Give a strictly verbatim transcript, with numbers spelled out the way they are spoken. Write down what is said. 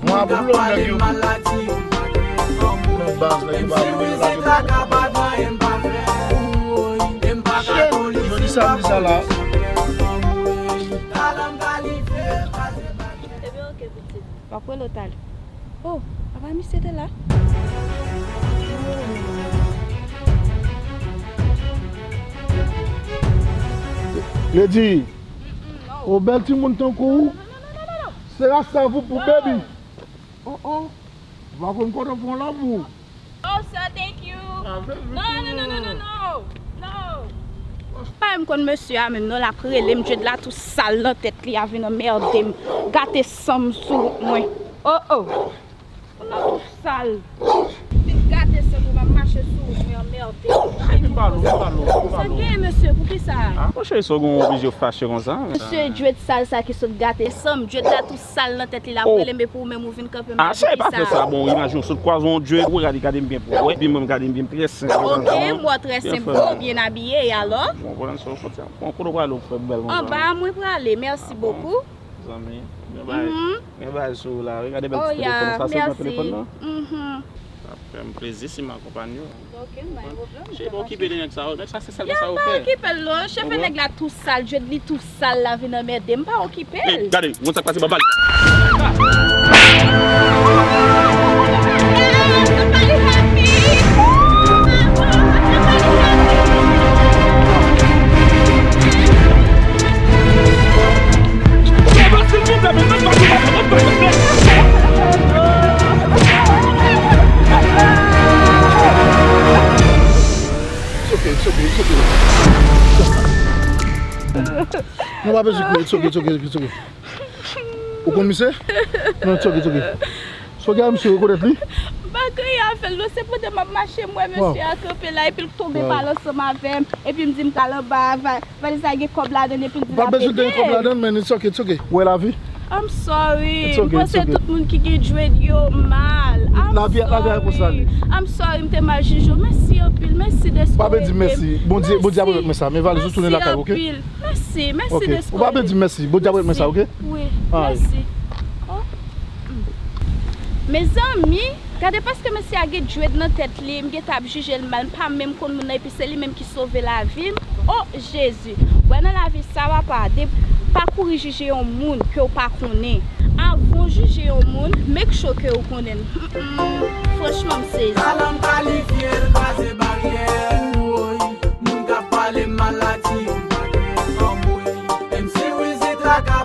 Mwen ap blow nèg yo. Nan baz, nèg yo pa vle lage. Shit, jodi samdi sa la. Ebyen, oke, pitit. W ap wè l talè. Oh, apa misye te la? Lady, oh, bèl timoun tankou w. Se rasta pou pou baby. Oh, oh. Ou pa konn kote w pran lanmou. Oh, sir, thank you. No, no, no, no, no, no. No. Pa menm konn mesye a menm non, l ap rele m, dread la tou sal nan tèt li, a vin anmède m, gate san m sou wout mwen. Oh, oh. Tou sal. Vin gate san m, m ap mache sou wout mwen, anmède m. Vin ba l, vin ba l, vin ba l. Sa gen, mesye, poukisa? Ah, monchè, sa w gen oblije fache konsa. Mesye, dread sal sa ki sot gate san m, dread la tou sal nan tèt li, l ap rele m, epi ou menm ou vin kanpe m la, poukisa? Ah, sa e pa fè sa, bon, imajine w sot kwaze yon dread, ou gade, gade m byen pwòp, wi, epi mwen m gade m byen, m trè senp. Ok, m wè w trè senp, byen abiye, e alò? Bon, bon, sa w soti a. Bon, kote w prale, w fè bèl konsa? Anba a mwen prale, merci beaucoup. Zanmi, gen bagay, gen bagay sou ou la, wi, gade bèl ti telefòn sa, se nan telefòn nan. Sa ap fè m plezi si m akonpanye w. Ok, m pa gen pwoblèm. Cheri, pa okipe de nèg sa yo. Nèg sa se sèlman sa yo fè. Yo pa okipe l non. Cheve nèg la tou sal, dread li tou sal, la vin anmède m. Pa okipe l. Ey, gade, moun sa k pase, ban bal. Somebody help me! Somebody help me! It's okay, it's okay, it's okay. Non, pa bezwen kriye, it's okay, it's okay, it's okay. Ou konn misye? Non, it's okay, it's okay. So, gade misye rekonèt li? M pa kriye avè l non, se pandan m ap mache, m wè mesye a kanpe la, epi l tonbe pale ansanm avè m, epi m di m pral anba a, va-, valiz la gen kòb ladan l, epi l di l ap ede m. Pa bezwen gen kòb ladan l, man, it's okay, it's okay. Ou wè lavi? I'm sorry. It's okay, it's okay. M panse tout moun ki gen dread yo mal. I'm sorry. Lavi a, lavi a konsa li. I'm sorry, m te mal jije w. Mèsi anpil, mèsi dèske w ede m. Pa bezwen di mèsi. Bondye, Bondye ap remèt mwen sa. Men valiz ou tounen lakay ou, ok? Mèsi anpil. Mèsi, mèsi dèske w ede m. Ok. Ou pa bezwen di mèsi. Bondye ap remèt mwen sa, ok? Wi, mèsi. Oh. Mezanmi, gade paske mesye a gen dread nan tèt li, m gentan ap jije l mal, m pa menm konn moun nan, epi se li menm ki sove lavi m. Oh, Jezi! Wè nan lavi sa, papa, de, pa kouri jije yon moun ke w pa konnen. Avan w jije yon moun, make sure ke w konnen l. Mm, mm, franchman, m sezi. Talan kalifye l pase baryè, woy. Moun k ap pale mal la di yon pakèt fanm, woy. M C Wiz e traka